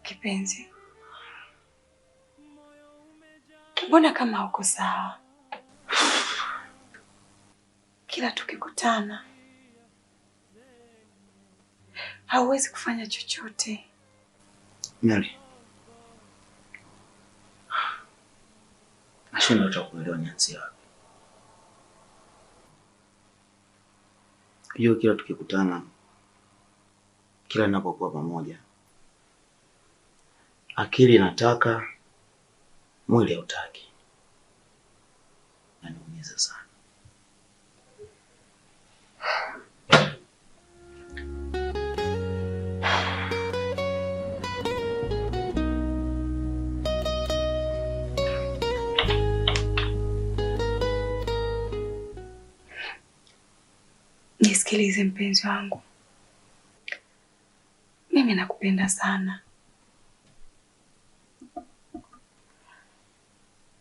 Kipenzi, mbona kama uko sawa? Kila tukikutana hauwezi kufanya chochote. Mary, nashindwa hata kuelewa nianzie wapi. Hiyo kila tukikutana, kila ninapokuwa pamoja, akili inataka, mwili hautaki. Naniumiza sana. Nisikilize mpenzi wangu, mimi nakupenda sana.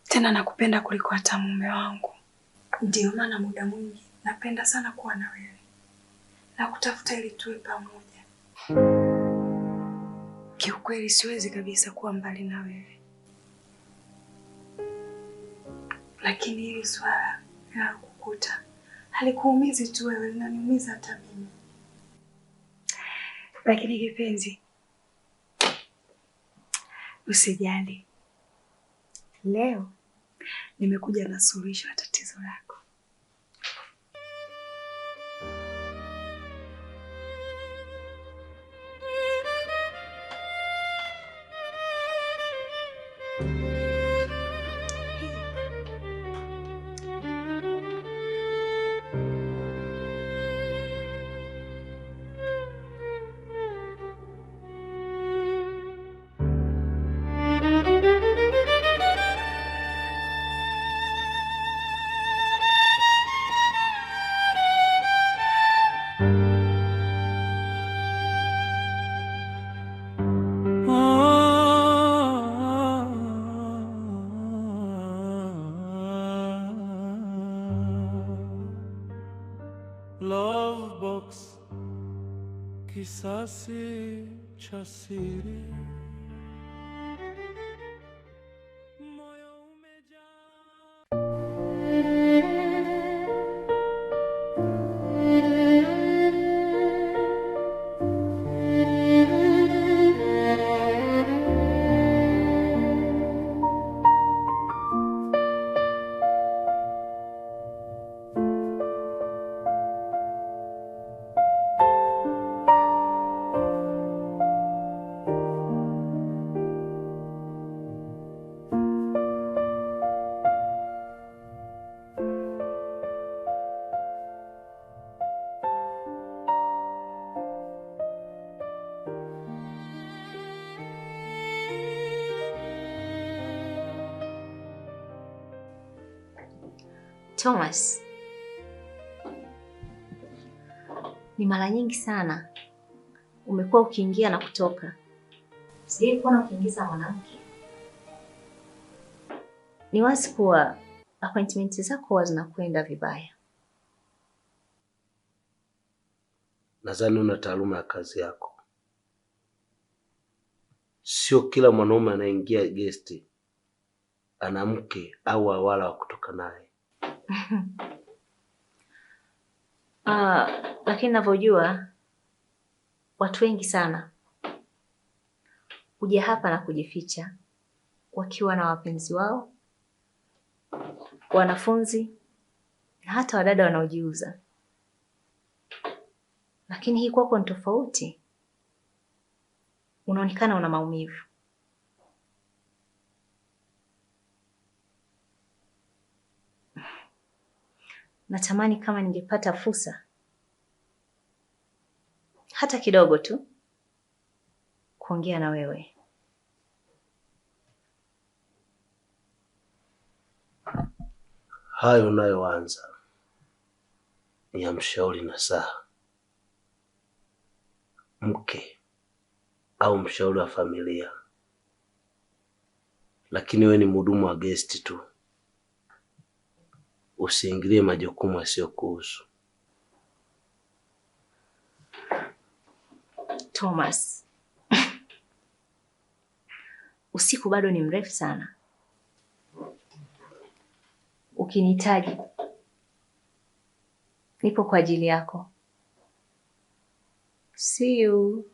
Tena nakupenda kuliko hata mume wangu. Ndio maana muda mwingi napenda sana kuwa na wewe na kutafuta ili tuwe pamoja. Kiukweli siwezi kabisa kuwa mbali na wewe, lakini hili swala la kukuta halikuumizi tu wewe, linaniumiza hata mimi. Lakini kipenzi, usijali. Leo nimekuja na suluhisho la tatizo lako. Love box, kisasi cha siri. Moyo umejaa. Thomas, ni mara nyingi sana umekuwa ukiingia na kutoka. Sijawahi kuona ukiingiza mwanamke. Ni wazi kuwa appointment zako huwa zinakwenda vibaya. Nadhani una taaluma ya kazi yako. Sio kila mwanaume anaingia guest ana mke au awala wa kutoka naye. Lakini ninavyojua watu wengi sana huja hapa na kujificha wakiwa na wapenzi wao, wanafunzi na hata wadada wanaojiuza. Lakini hii kwako ni tofauti. Unaonekana una maumivu. Natamani kama ningepata fursa hata kidogo tu kuongea na wewe. Hayo unayoanza ni ya mshauri nasaha, mke au mshauri wa familia, lakini wewe ni mhudumu wa guest tu. Usiingilie majukumu yasiyokuhusu. Thomas. Usiku bado ni mrefu sana. Ukinihitaji, nipo kwa ajili yako. See you.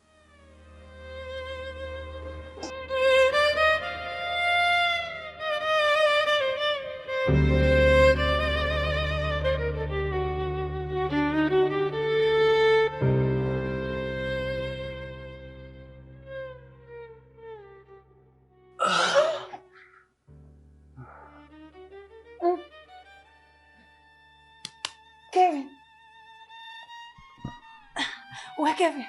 Kevin. We Kevin.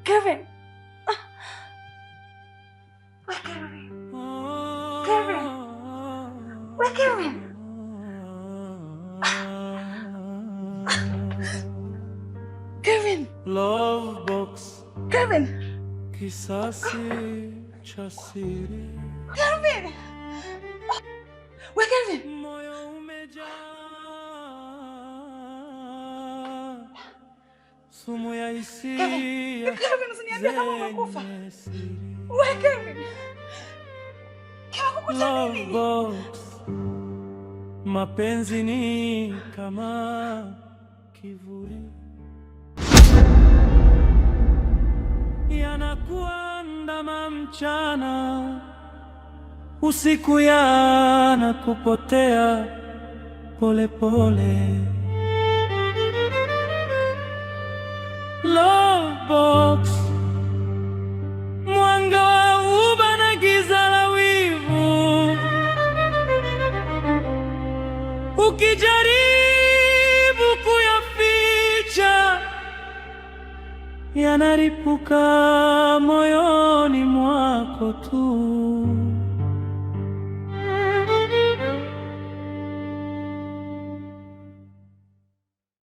Kevin. We Kevin. Kevin. We Kevin. Kevin. Love box. Kevin. Kisasi cha siri. Kevin. We Kevin. Moyo umejaa sumu ya hisia. Kevin, usiniambie kama umekufa. Zenye siri. We Kevin. Kimekukuta Love nini? box. Mapenzi ni kama kivuli, yanakuandama mchana, usiku yanakupotea pole pole. Love box, mwanga wa uba na giza la wivu, ukijaribu kuyaficha yanaripuka moyoni mwako tu.